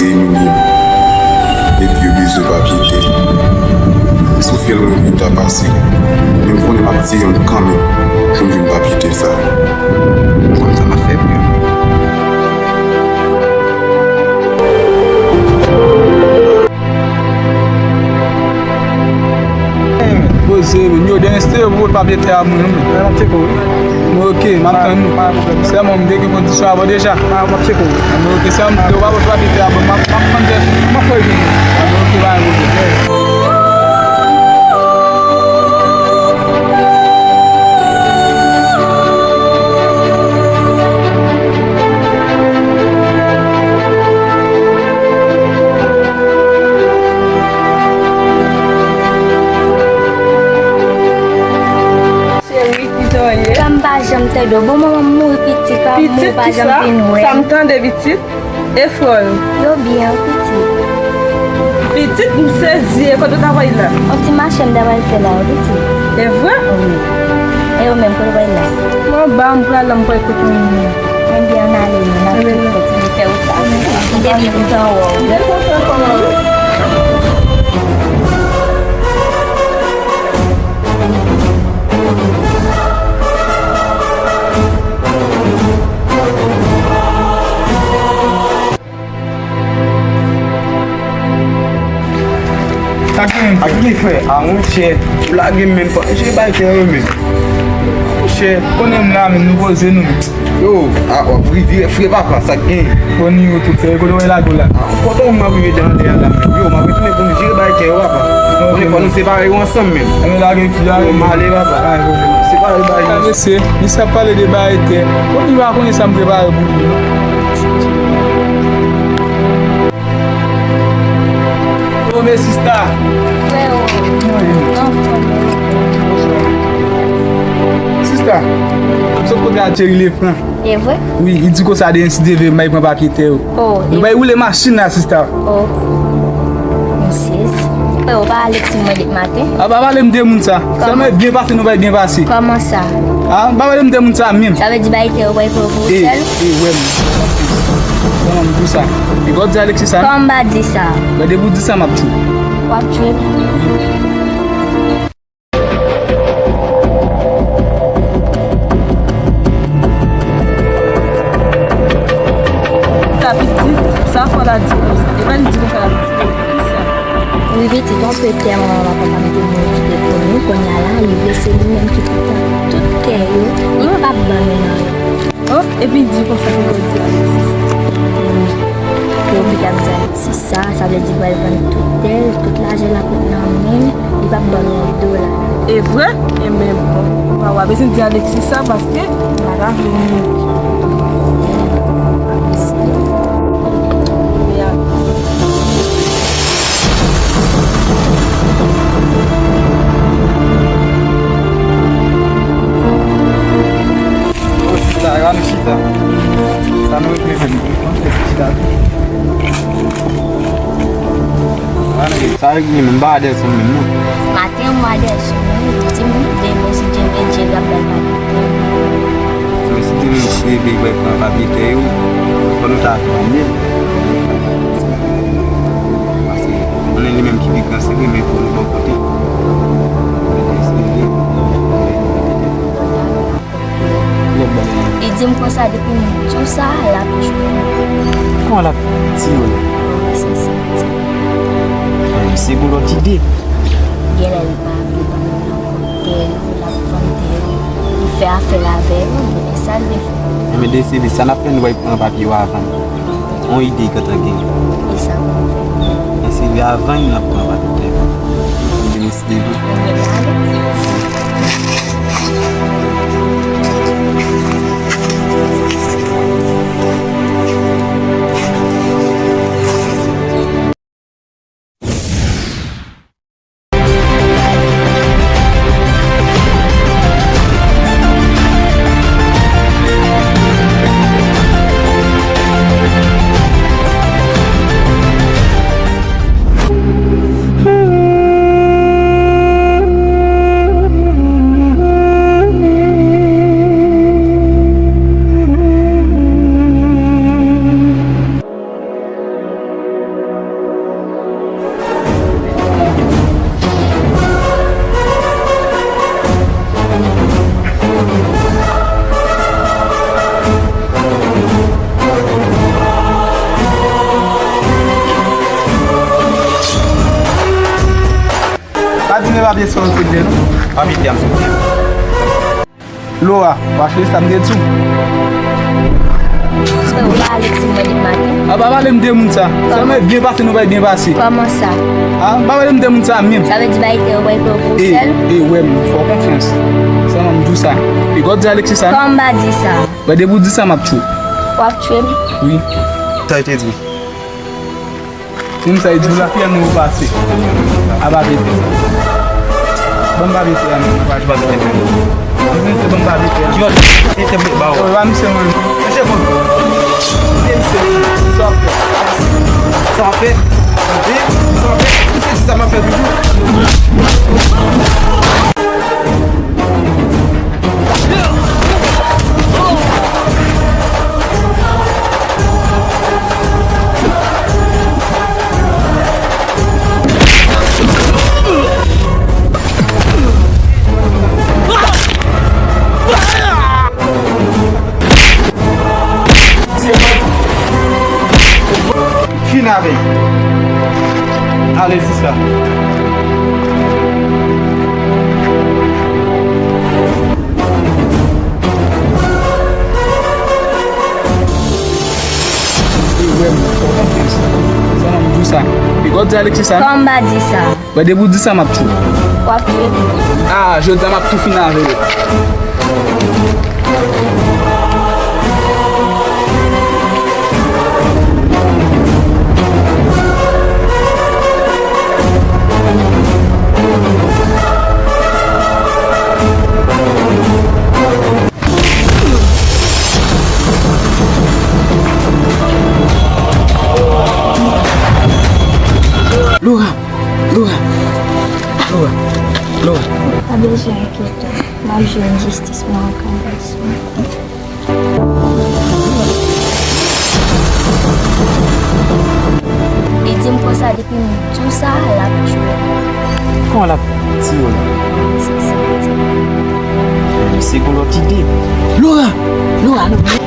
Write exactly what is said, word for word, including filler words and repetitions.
Imilye m. Epi yo bezwen papye tè. Sou fyèl mwen pou ta pase. Men m konnen m ap tiye yonn kanmenm pou m jwenn papye tè sa. M konn sa m ap fè pou yo. Poze, men yo dènye se yo pou papye tè a moun. Mwen ap tcheke w wi. Mwen oke, m ap tann nou. Sèlman m te gen kondisyon avè w deja. Mwen ap tcheke w. Mwen oke, sèlman m te w pa pote papye tè a ban m, m ap, m ap tann tèt mwen. M ap fè vini. Mwen oke, pa gen pwoblèm. Cheri, kijan w ye? Kòm m pa janm tande w. Bon, manman m mouri pitit, pa m mouri, pa janm vin wè. Pitit kisa? Sa m tande pitit? E frè w? Yo byen, wi, pitit. Pitit, m sezi, e kote w ta pral la? Yon ti mache m ta pral fè la, wi, pitit. E vre? Wi. E ou menm, kote w pral la? Mwen anba, m pral la, m pral kote m ye. Ebyen, ann ale, men n ap kontinye fè wout la. M te byen kontan wè w. Byen kontan kòman w ye? Sa k gen, frè? Sa k gen, frè? A, monchè, ou lage m menm, pa jere bay tè yo menm. Monchè, konnen m la menm, nou poze nou. Yo, a, w ap vire fre, papa, sa k gen? Konnen yo tout, frè, kote w lage w la? A, kote w m ap rive de anlè a la menm? Yo, m ap retounen pou nou jere bay tè yo, papa. Konnen fò nou separe yo ansanm menm. Yo lage, lage. Yo, m ale, papa. Separe bay yo. Mesye, li sa pale de bay tè. Konnen yo pa konnen sa m prepare pou li. Yo, men sista. Freo. Anfòm. Sista, m sot kote a Thierry Lefranc. E vre? Wi, li di konsa de ensi de ve, m bay pran papye tè yo. Oh, nou bay woule machin la, sista. Oh. M sezi. Freo, pa Alexis m mande maten. A, pa pale m de moun sa. Sèlman byen pase, nou bay byen pase. Kòman sa? A, pa pale m de moun sa menm. Sa vle di bay tè yo bay pou ou sèl? E, e, wè m. Kòman m di sa? E pa w di Alexis sa? Kòman m pa di sa? Gade pou w di sa m ap di w. W ap tchwe m. Sa pitit, sa fò la di konsa. E pa li di konsa la pitit. Kisa? Wi, pitit, on pe tè manman papa m te mouri kite pou nou, kounye a la, li vle se li menm ki pou pran tout tè yo, li p ap ban nou nan. Oh, epi di konsa pou yo di Alexis. Wi. Yo oblije ap di Alexis sa, sa vle di pral vann tout tè l, tout lajan l ap met nan men l, li p ap ban nou yon dola. E vre? Enben bon, pa w a bezwen di Alexis sa paske m pa ta vle nou. Yo, sista, yo, ann chita. Sa nou regle menm? Ann fè ti chita. Ann regle. Sa regle menm, m pa Adelson menm, non. Maten, mwen Adelson, wi, li di m, de mwen si Dye vle, Dye ap bay papye tè. Men si Dye vle, si Dye vle, bay pran papye tè yo, fò nou ta fè anyen. Paske, konnen li menm ki pi gran, se vre, men fò nou bò kote. Li di m konsa depi m di w sa, l ap tchwe m. Kòman l ap di w la? Wi, se sa l di. Men misye gon lòt ide. Genlè li pa vle ban nou ankò tè yo, l ap vann tè yo. Li fè afè l avè yo, men sa l vle fè. Enben, de se li, sa n ap fè, nou pral pran papye yo avan. On ide gentan gen. Kisa pou nou fè? Men se li avan n ap pran papye tè yo. Vini si Dye vle. Pa byen sou yon kote, non? Pa mete a m sou pye. Laura, w achte sa m te di w. Frè, ou pa ale ti mwen depi maten? A, pa pale m de moun sa. Sèlman byen pase, nou bay byen pase. Kòman sa? A, pa pale m de moun sa menm. Sa vle di bay te ou bay pou ou sèl? E, e, wè m, fè w konfyans. Sèlman m di w sa. E gòt di Alexis sa, non? Kòman m pa di sa? Wè, depi w di sa, m ap tchwe w. W ap tchwe m? Wi. Sa yo te di. Moun sa e di w la, pyè nou pase. A pa bebe. Ban m pa bebe a, non. Ou pa jwa bebe. Mwen se ban m pa bebe a. Ki lòt? Se te vle ba w. Yo, pa misye mwen. Misye bon. Misye, misye. Sa w ap fè? Sa w ap fè? Wi, sa w ap fè? Misye di sa m ap fè toujou. Fin avè l. Ale, sista. E wè m, fò w konprann sa. Sa nan m di w sa. E gòt di Alexis sa. Kòman m pa di sa? Wè, depi w di sa, m ap tchwe w. W ap tchwe m? A, jodi a m ap tou fini avè yo. Laura, Laura, Laura, Laura. Pa bezwen enkyete w. M ap jwenn jistis mwen ak Anderson. Li di m konsa depi m di w sa, l ap tchwe m. Kòman l ap tiye w la? Se sa l di m. Men misye gon lòt ide. Laura! Laura, non.